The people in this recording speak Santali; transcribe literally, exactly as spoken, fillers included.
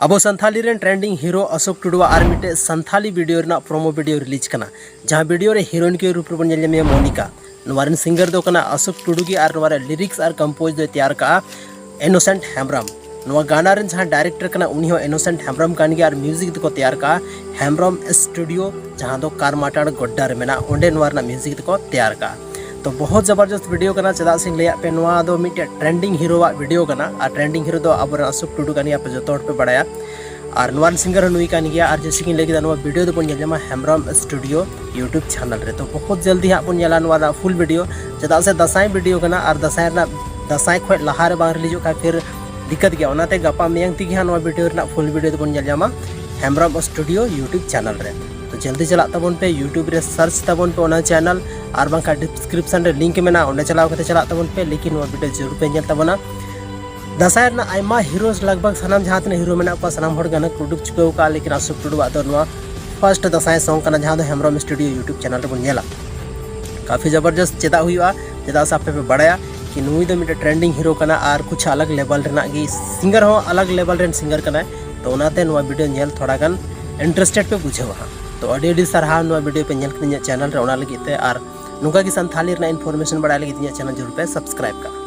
ᱟᱵᱚ ᱥᱟᱱᱛᱷᱟᱞᱤ ᱨᱮᱱ trending hero ᱚᱥᱳᱠ ᱴᱩᱰᱩᱣᱟᱜ ᱟᱨ ᱢᱤᱫᱴᱮᱡ ᱥᱟᱱᱛᱷᱟᱞᱤ video ᱨᱮᱱᱟᱜ promo video release ᱠᱟᱱᱟ, ᱡᱟᱦᱟᱸ video ᱨᱮ heroine ᱠᱤ ᱨᱩᱯ ᱨᱮᱵᱚᱱ ᱧᱮᱞ ᱧᱟᱢᱮᱭᱟ ᱢᱳᱱᱤᱠᱟ᱾ ᱱᱚᱣᱟ ᱨᱮᱱ singer ᱫᱚ ᱠᱟᱱᱟ ᱚᱥᱳᱠ ᱴᱩᱰᱩ ᱜᱮ ᱟᱨ ᱱᱚᱣᱟ ᱨᱮ lyrics ᱟᱨ compose ᱫᱚᱭ ᱛᱮᱭᱟᱨ ᱠᱟᱜᱼᱟ ᱤᱱᱳᱥᱮᱱᱴ ᱦᱮᱢᱵᱨᱚᱢ᱾ ᱱᱚᱣᱟ ᱜᱟᱱᱟ ᱨᱮᱱ ᱡᱟᱦᱟᱸ director ᱠᱟᱱᱟ ᱩᱱᱤ ᱦᱚᱸ ᱤᱱᱳᱥᱮᱱᱴ ᱦᱮᱢᱵᱨᱚᱢ ᱠᱟᱱ ᱜᱮᱭᱟ ᱟᱨ music ᱫᱚᱠᱚ ᱛᱮᱭᱟᱨ ᱠᱟᱜᱼᱟ ᱦᱮᱢᱵᱨᱚᱢ ᱥᱴᱩᱰᱤᱭᱳ, ᱡᱟᱦᱟᱸ ᱫᱚ ᱠᱟᱨᱢᱟᱴᱟᱲ ᱜᱚᱰᱰᱟ ᱨᱮ ᱢᱮᱱᱟᱜᱼᱟ, ᱚᱸᱰᱮ ᱱᱚᱣᱟ ᱨᱮᱱᱟᱜ music ᱫᱚᱠᱚ ᱛᱮᱭᱟᱨ ᱠᱟᱜᱼᱟ᱾ ᱛᱚ ᱵᱚᱦᱩᱛ ᱡᱚᱵᱚᱨᱡᱚᱥᱛ video ᱠᱟᱱᱟ, ᱪᱮᱫᱟᱜ ᱥᱮᱧ ᱞᱟᱹᱭᱟᱫ ᱯᱮ ᱱᱚᱣᱟ ᱫᱚ ᱢᱤᱫᱴᱮᱡ trending hero ᱟᱜ video ᱠᱟᱱᱟ ᱟᱨ trending hero ᱫᱚ ᱟᱵᱚᱨᱮᱱ ᱚᱥᱳᱠ ᱴᱩᱰᱩ ᱠᱟᱱ ᱜᱮᱭᱟ, ᱟᱯᱮ ᱡᱚᱛᱚ ᱦᱚᱲ ᱯᱮ ᱵᱟᱲᱟᱭᱟ᱾ ᱟᱨ ᱱᱚᱣᱟ ᱨᱮᱱ singer ᱦᱚᱸ ᱱᱩᱭ ᱠᱟᱱ ᱜᱮᱭᱟ᱾ ᱟᱨ ᱡᱮᱭᱥᱮ ᱠᱤᱧ ᱞᱟᱹᱭ ᱠᱮᱫᱟ, ᱱᱚᱣᱟ video ᱫᱚᱵᱚᱱ ᱧᱮᱞ ᱧᱟᱢᱟ ᱦᱮᱢᱵᱨᱚᱢ ᱥᱴᱩᱰᱤᱭᱳ YouTube channel ᱨᱮ᱾ ᱛᱚ ᱵᱚᱦᱩᱛ ᱡᱚᱞᱫᱤ ᱦᱟᱸᱜ ᱵᱚᱱ ᱧᱮᱞᱟ ᱱᱚᱣᱟ ᱨᱮᱱᱟᱜ full video, ᱪᱮᱫᱟᱜ ᱥᱮ ᱫᱟᱸᱥᱟᱭ video ᱠᱟᱱᱟ ᱟᱨ ᱫᱟᱸᱥᱟᱭ ᱨᱮᱱᱟᱜ, ᱫᱟᱸᱥᱟᱭ ᱠᱷᱚᱡ ᱞᱟᱦᱟ ᱨᱮ ᱵᱟᱝ ᱨᱤᱞᱤᱡᱚᱜ ᱠᱷᱟᱱ ᱯᱷᱤᱨ ᱫᱤᱠᱠᱟᱛ ᱜᱮᱭᱟ᱾ ᱚᱱᱟᱛᱮ ᱜᱟᱯᱟ ᱢᱮᱭᱟᱝ ᱛᱮᱜᱮ ᱦᱟᱸᱜ ᱱᱚᱣᱟ video ᱨᱮᱱᱟᱜ full video ᱫᱚᱵᱚᱱ ᱧᱮᱞ ᱧᱟᱢᱟ ᱦᱮᱢᱵᱨᱚᱢ ᱥᱴᱩᱰᱤᱭᱳ YouTube channel ᱨᱮ᱾ ᱛᱚ ᱡᱚᱞᱫᱤ ᱪᱟᱞᱟᱜ ᱛᱟᱵᱚᱱ ᱯᱮ YouTube ᱨᱮ, search ᱛᱟᱵᱚᱱ ᱯᱮ ᱚᱱᱟ channel, ᱟᱨ ᱵᱟᱝᱠᱷᱟᱱ description ᱨᱮ link ᱢᱮᱱᱟᱜᱼᱟ, ᱚᱸᱰᱮ ᱪᱟᱞᱟᱣ ᱠᱟᱛᱮ ᱪᱟᱞᱟᱜ ᱛᱟᱵᱚᱱ ᱯᱮ᱾ ᱞᱮᱠᱤᱱ ᱱᱚᱣᱟ video ᱡᱟᱹᱨᱩᱲ ᱯᱮ ᱧᱮᱞ ᱛᱟᱵᱚᱱᱟ᱾ ᱫᱟᱸᱥᱟᱭ ᱨᱮᱱᱟᱜ ᱟᱭᱢᱟ heroes, ᱞᱟᱜᱽ ᱵᱷᱟᱜᱽ ᱥᱟᱱᱟᱢ ᱡᱟᱦᱟᱸ ᱛᱤᱱᱟᱹᱜ hero ᱢᱮᱱᱟᱜ ᱠᱚᱣᱟ ᱥᱟᱱᱟᱢ ᱦᱚᱲ ᱜᱮ produce ᱪᱩᱠᱟᱹᱣ ᱠᱟᱜᱼᱟ, ᱞᱮᱠᱤᱱ ᱚᱥᱳᱠ ᱴᱩᱰᱩᱣᱟᱜ ᱫᱚ ᱱᱚᱣᱟ first ᱫᱟᱸᱥᱟᱭ song ᱠᱟᱱᱟ, ᱡᱟᱦᱟᱸ ᱫᱚ ᱦᱮᱢᱵᱨᱚᱢ ᱥᱴᱩᱰᱤᱭᱳ YouTube channel ᱨᱮᱵᱚᱱ ᱧᱮᱞᱟ᱾ ᱠᱟᱯᱷᱤ ᱡᱚᱵᱚᱨᱡᱚᱥᱛ ᱪᱮᱫᱟᱜ ᱦᱩᱭᱩᱜᱼᱟ, ᱪᱮᱫᱟᱜ ᱥᱮ ᱟᱯᱮ ᱯᱮ ᱵᱟᱲᱟᱭᱟ ᱠᱤ ᱱᱩᱭ ᱫᱚ ᱢᱤᱫᱴᱮᱱ trending hero ᱠᱟᱱᱟ ᱟᱨ ᱠᱩᱪᱷ ᱟᱞᱟᱜᱽ level ᱨᱮᱱᱟᱜ ᱜᱮ singer ᱦᱚᱸ, ᱟᱞᱟᱜᱽ level ᱨᱮᱱ singer ᱠᱟᱱᱟᱭ᱾ ᱛᱚ ᱚᱱᱟᱛᱮ ᱱᱚᱣᱟ video ᱧᱮᱞ ᱛᱷᱚᱲᱟ ᱜᱟᱱ interested ᱯᱮ ᱵᱩᱡᱷᱟᱹᱣᱟ ᱦᱟᱸᱜ᱾ ᱛᱚ ᱟᱹᱰᱤ ᱟᱹᱰᱤ ᱥᱟᱨᱦᱟᱣ ᱱᱚᱣᱟ video ᱯᱮ ᱧᱮᱞ ᱠᱮᱫᱟ ᱤᱧᱟᱹᱜ channel ᱨᱮ, ᱚᱱᱟ ᱞᱟᱹᱜᱤᱫ ᱛᱮ᱾ ᱟᱨ ᱱᱚᱝᱠᱟ ᱜᱮ ᱥᱟᱱᱛᱷᱟᱞᱤ ᱨᱮᱱᱟᱜ information ᱵᱟᱲᱟᱭ ᱞᱟᱹᱜᱤᱫ ᱤᱧᱟᱹᱜ channel ᱡᱟᱹᱨᱩᱲ ᱯᱮ subscribe ᱠᱟᱜᱼᱟ᱾